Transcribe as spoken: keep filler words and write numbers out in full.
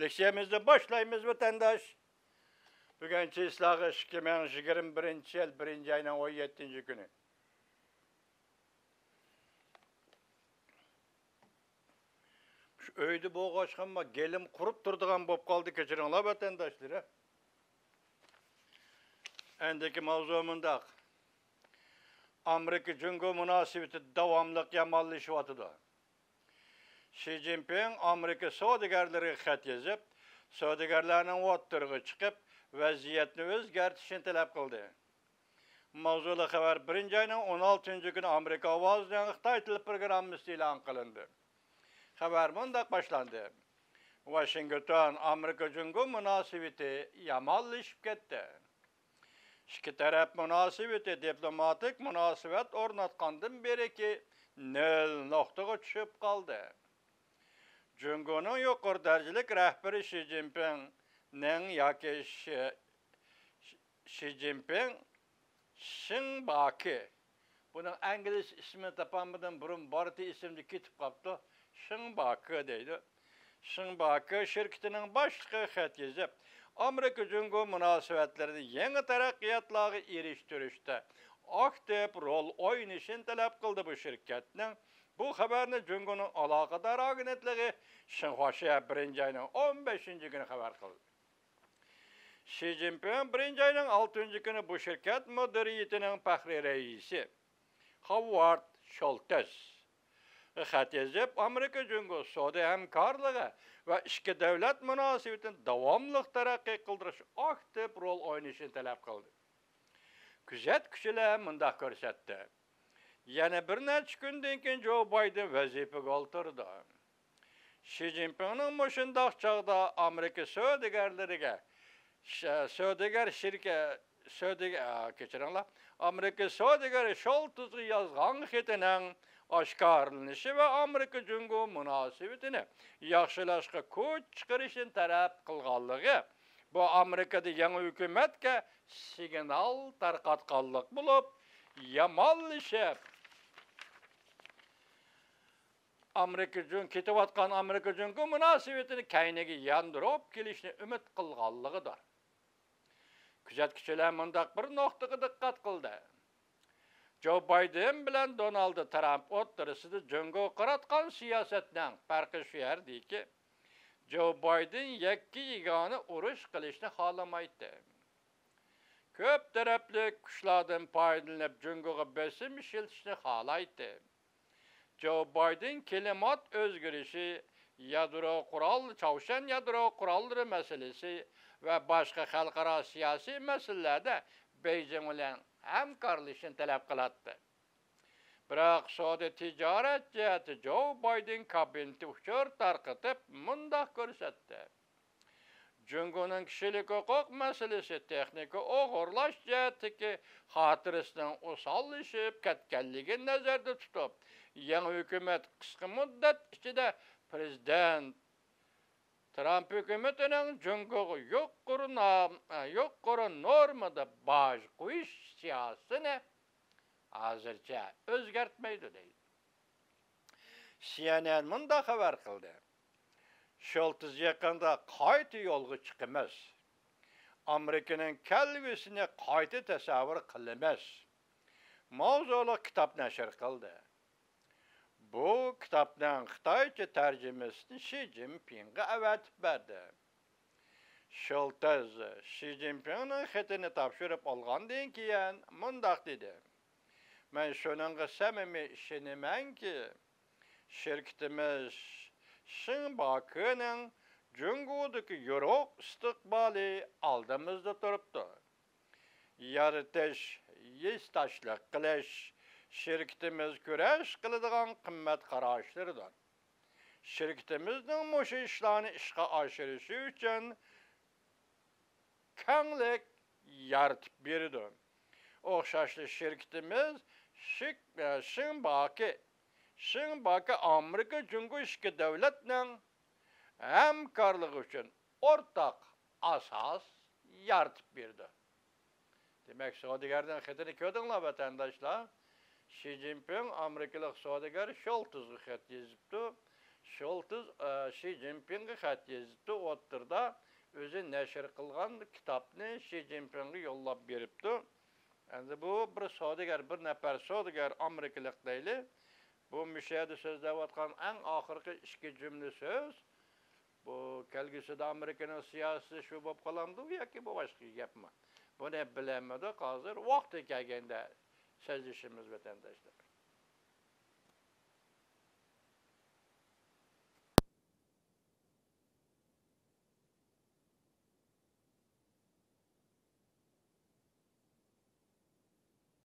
لېكسىيەمىزنى باشلايمىز، ۋەتەنداش. بۈگۈن چىسلاغا ئىككى مىڭ يىگىرمە بىرىنچى يىل بىرىنچى ئاينىڭ ئون يەتتىنچى كۈنى. شۇ ئۆيدە بولغاچقا، گېلىم قۇرۇپ تۇرىدىغان بولۇپ قالدى، كەچۈرۈڭلار، ۋەتەنداشلىرى. ئەندىكى ماۋزۇ مۇنداق. ئامېرىكا جۇڭگو مۇناسىۋىتى داۋاملىق يامانلىشىۋاتىدۇ. شى جىنپىڭ ئامېرىكا سودىگەرلىرىگە خەت يېزىپ، سودىگەرلەرنىڭ ئوتتۇرىغا چىقىپ، ۋەزىيەتنى ئۆزگەرتىشىنى تەلەپ قىلدى. ماۋزۇلۇق خەۋەر بىرىنچى ئاينىڭ ئون ئالتىنچى كۈنى ئامېرىكا ئاۋازىنىڭ خىتاي تىل پروگراممىسىدا ئېلان قىلىندى. خەۋەر مۇنداق باشلاندى. ۋاشىنگتون، ئامېرىكا جۇڭگو مۇناسىۋىتى يامانلىشىپ كەتتى. ئىككى تەرەپ مۇناسىۋىتى دىپلوماتىك مۇناسىۋەت ئورناتقاندىن بېرىكى نۆل نۇقتىغا چۈشۈپ قالدى. جۇڭگونىڭ يۇقىرى دەرىجىلىك رەھبىرى شى جىنپىڭنىڭ ياكى شى، شى جىنپىڭ شېڭ باكې، بۇنىڭ ئىنگلىز ئىسمىنى تاپالمىدىم، بۇرۇن بارتى ئېسىمدىن كېتىپ قاپتۇ. شېڭ باكې دەيدۇ. شېڭ باكې شىركىتىنىڭ باشلىقىغا خەت يېزىپ، ئامېرىكا جۇڭگو مۇناسىۋەتلىرىنى يېڭى تەرەققىياتلارغا ئېرىشتۈرۈشتە ئاكتىپ رول ئوينىشىنى تەلەپ قىلدى. بۇ شىركەتنىڭ بۇ خەۋەرنى جۇڭگونىڭ ئالاقىدار ئاگېنتلىقى شىنخۇاشيە بىرىنچى ئاينىڭ ئون بەشىنچى كۈنى خەۋەر قىلدى. شى جىنپىڭ بىرىنچى ئاينىڭ ئالتىنچى كۈنى بۇ شىركەت مۇدىرىيىتىنىڭ پەخرىي رەئىسى خاۋۋارد شولتېسقا خەت يېزىپ، ئامېرىكا جۇڭگو سودا ھەمكارلىقى ۋە ئىككى دۆلەت مۇناسىۋىتىنى داۋاملىق تەرەققىي قىلدۇرۇش ئاكتىپ رول ئوينىشىنى تەلەپ قىلدى. كۆزەتكۈچىلەر مۇنداق كۆرسەتتى. يەنە بىر نەچچە كۈندىن كېيىن جو بايدېن ۋەزىپىگە ئولتۇرىدۇ. شى جىنپىڭنىڭ مۇشۇنداق چاغدا ئامېرىكا سودىگەرلىرىگە، ش-، سودىگەر شىركە-، سودىگە-، ئا، كەچۈرۈڭلار، ئامېرىكا سودىگەر شولتېسقا يازغان خېتىنىڭ ئاشكارىلىنىشى ۋە ئامېرىكا جۇڭگو مۇناسىۋىتىنى ياخشىلاشقا كۈچ چىقىرىشىنى تەلەپ قىلغانلىقى، بۇ ئامېرىكىدا يېڭى ھۆكۈمەتكە سىگنال تارقاتقانلىق بولۇپ، يامانلىشىپ، ئامېرىكا جۇڭ-، كېتىۋاتقان ئامېرىكا جۇڭگو مۇناسىۋىتىنى كەينىگە ياندۇرۇپ كېلىشنى ئۈمىد قىلغانلىقىدۇر. كۆزەتكۈچىلەر مۇنداق بىر نۇقتىغا دىققەت قىلدى. جو بايدېن بىلەن دونالد ترامپ ئوتتۇرىسىدا جۇڭگوغا قاراتقان سىياسەتنىڭ پەرقى شۇ يەردىكى، جو بايدېن يەككە يېگانە ئۇرۇش قىلىشنى خالىمايتتى. كۆپ تەرەپلىك كۈچلەردىن پايدىلىنىپ جۇڭگوغا بېسىم ئىشلىتىشنى خالايتتى. جو بايدېن كىلىمات ئۆزگىرىشى، يادرو قورال، چاۋشيەن يادرو قوراللىرى مەسىلىسى ۋە باشقا خەلقئارا سىياسىي مەسىلىلەردە بېيجىڭ بىلەن ھەمكارلىشىشنى تەلەپ قىلاتتى. بىراق سودا تىجارەت جەھەتتە جو بايدېن كابىنېتى ئۇچۇر تارقىتىپ مۇنداق كۆرسەتتى. جۇڭگونىڭ كىشىلىك ھوقۇق مەسىلىسى، تېخنىكا ئوغرىلاش جەھەتتىكى خاتىرىسىنىڭ ئوساللىشىپ كەتكەنلىكىنى نەزەردە تۇتۇپ، يېڭى ھۆكۈمەت قىسقا مۇددەت ئىچىدە پىرېزىدېنت ترامپ ھۆكۈمىتىنىڭ جۇڭگوغا يۇقىرى نام-، يۇقىرى نورمىدا باج قويۇش سىياسىتىنى ھازىرچە ئۆزگەرتمەيدۇ، دەيدۇ. سى ئېن ئېن مۇنداق خەۋەر قىلدى. شولتېس يېقىندا قايتا يولغا چىقىمىز. ئامېرىكىنىڭ كەلگۈسىنى قايتا تەسەۋۋۇر قىلىمىز. ماۋزۇلۇق كىتاب نەشر قىلدى. بۇ كىتابنىڭ خىتايچە تەرجىمىسىنى شى جىنپىڭغا ئەۋەتىپ بەردى. شولتېس شى جىنپىڭنىڭ خېتىنى تاپشۇرۇپ ئالغاندىن كېيىن مۇنداق دېدى: مەن شۇنىڭغا سەمىمىي ئىشىنىمەنكى، شىركىتىمىز شېڭ باكېنىڭ جۇڭگودىكى يورۇق ئىستىقبالى ئالدىمىزدا تۇرۇپتۇ. يارىتىش، ھېسداشلىق قىلىش شىركىتىمىز كۈرەش قىلىدىغان قىممەت قاراشلىرىدۇر. شىركىتىمىزنىڭ مۇشۇ ئىشلارنى ئىشقا ئاشۇرۇشى ئۈچۈن كەڭلىك يارىتىپ بېرىدۇ. ئوخشاشلا شىركىتىمىز شىك-، شېڭ باكې، شېڭ باكې ئامېرىكا جۇڭگو ئىككى دۆلەتنىڭ ھەمكارلىقى ئۈچۈن ئورتاق ئاساس يارىتىپ بېرىدۇ. دېمەك، سودىگەرنىڭ خېتىنى كۆردۈڭلار، ۋەتەنداشلار. شى جىنپىڭ ئامېرىكىلىق سودىگەر شولتېسقا خەت يېزىپتۇ. شولتىس، ئە، شى جىنپىڭغا خەت يېزىپتۇ، ئوتتۇرىدا ئۆزى نەشر قىلغان كىتابنى شى جىنپىڭغا يوللاپ بېرىپتۇ. ئەمدى بۇ بىر سودىگەر، بىر نەپەر سودىگەر ئامېرىكىلىق دەيلى. بۇ مۇشۇ يەردە سۆزلەۋاتقان ئەڭ ئاخىرقى ئىككى جۈملە سۆز، بۇ كەلگۈسىدە ئامېرىكىنىڭ سىياسىتى شۇ بولۇپ قالامدۇ ياكى بۇ باشقا گەپمۇ؟ بۇنى بىلەلمىدۇق، ھازىر ۋاقتى كەلگەندە سۆزلىشىمىز، ۋەتەنداشلار.